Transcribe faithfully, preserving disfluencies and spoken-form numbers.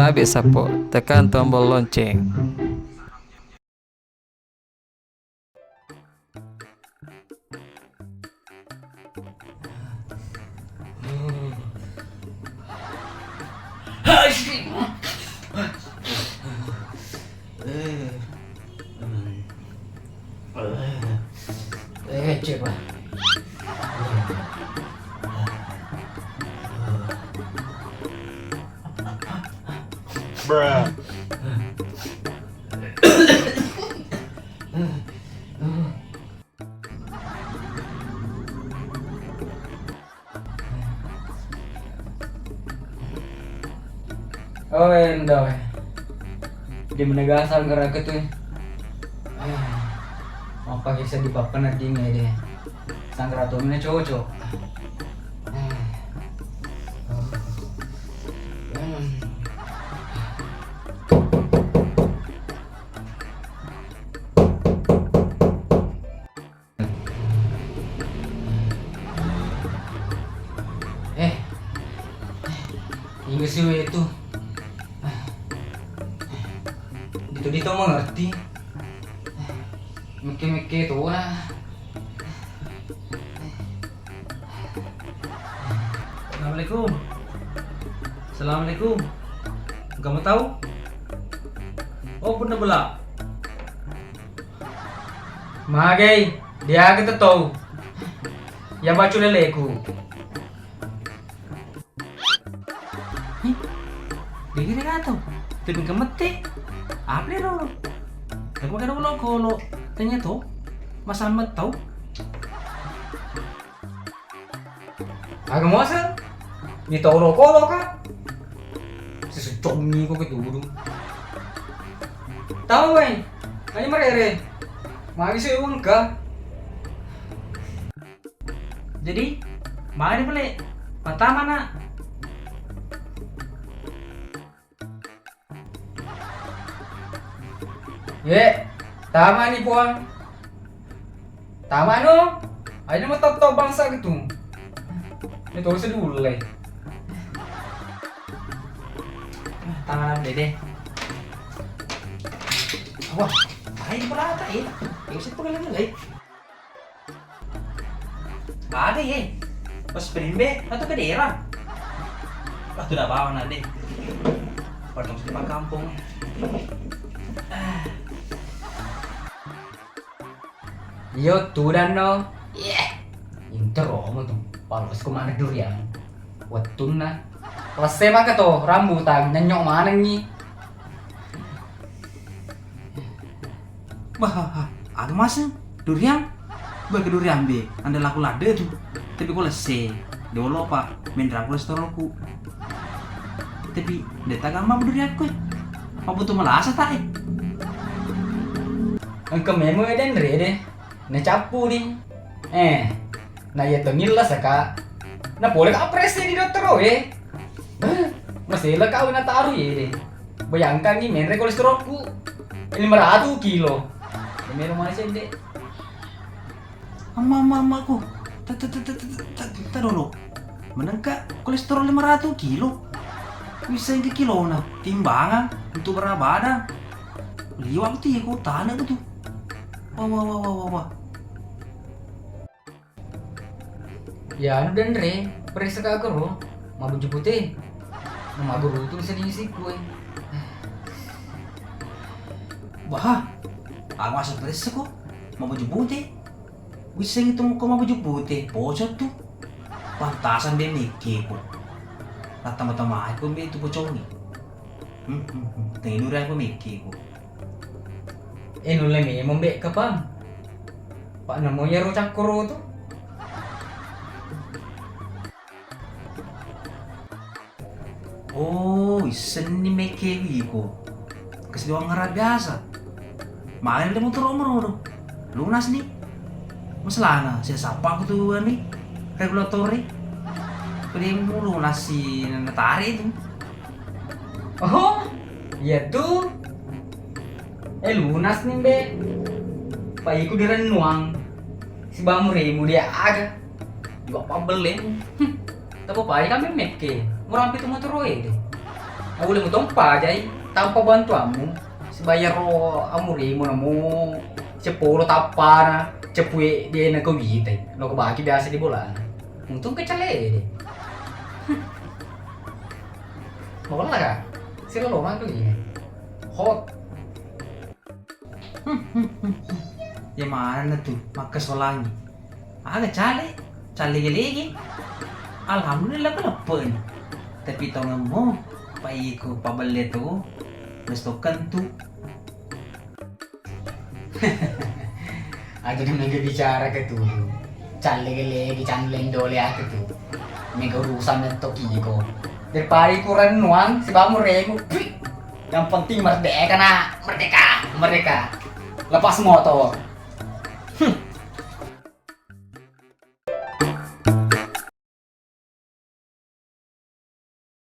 Tabe sappo, tekan tombol lonceng. Eh, coba. Bruh. Oh, endo. Dia menegasang gerak itu. Apa bisa dipapena dingin deh. Sangkara tuh mana cocok. Eh, inggesi we tu. Dito-dito mengerti. Mekke-mekke tu lah. Assalamualaikum. Assalamualaikum. Kamu tahu? Oh, punna bela. Magai, diaga tetau. Ya bacu leleku. Hi, degere gato. Tapi kemete. Apa dia dulu? Aku makan dulu kolo. Tanya to. Masa amat tau. Aga muaseng? Ni tau lo kolo ka? Siseccongi ko ketudu. Tau, eh. Ayo merere. Magi sih wengka. Jadi, magi pale. Pertama nak. Ye, tamani puang. Tamano, aja mau tau bangsa gitu. Ini terus dulu leh. Tangan dede. Wah, ayo berata ya. Ya usah pengen lagi. Aga ye. Pas penimbe atau ke daerah? Waktu udah bawa nanti. Potong di kampung. Ah. Iyo tudanno. Yeh. Intero mo tu. Palos ko mana durian. Wettunna. Lesse maka to rambutan nyenyok manengi. Bah, aga maseng? Durian? Bah, ke durian be, anda laku ladde tu. Tapi ko lesse, dolo pa, menrang kolesterolku. Tapi de tagamma durianku. Mabutuh melasa tak eh? Engka memo eden rede. Nacappu ni. Eh, na iya to ngilla saka. Na pole ka press di dottoro e. Masela kau na taru ye de. Bayangkan ni menre kolesterolku lima ratus kilo. Mero mana sende. Amma amma amma ku. Ta dolo. Menengka kolesterol lima ratus kilo. Bisa ke kilona timbangan untuk berat badan. Liwang tu ya kau tanah tu. Wah wah wah wah wah wah. Ya anu denre, periksa ka guru, mabaju putih. Mama guru tu sedih sikue. Bah, aku asa periksa ko, mabaju putih. Wisseng itu ko mabaju putih, pocok tu. Pantasan be mekke ko. Nattama-tama aku be tu pocongi. Hmm, hmm, hmm. Tengi dura aku mekke ko. Eh, nulle memang be kapang. Pak namo iyaro cakkoro tu. Oh, issenni mekke iko. Kasi doang ngara biasa. Main le motoro moro do. Lunas ni. Masalahna, saya sapa aku tu ani regulator e. Pede mu lunas si natare tu. Oh, iya tu. Eh, lunas ni be. Pak iku dirennuang. Si bamu remu dia aga. Juga pabelle. Hmm. Tapi apa aja kan mekke. Murampi tu motoro e de. Ulle mutompa jai, tanpa bantuanmu. Sibayar ro amurimu namu seppulo tappana, cepue de na ko witai. Lo ko bagi biasa di bola. Untung kecele de. Bola ka? Sira lo mangkeli. Hot. Ye manenna tu makkesolangi. Aga cale, cale lege-lege. Alhamdulillah ko leppe'ni. Tapi tongemmo, apa iko pabelle tu, wes tokkentu. Aja na mega bicara ke tu. Cale lege-lege, canleng dole ake tu. Mega urusan metto kiko. Daripada iko rennuang, sibamu remu. Pih. Yang penting merdeka, nak. Merdeka, merdeka. Lepas motor. Hmm.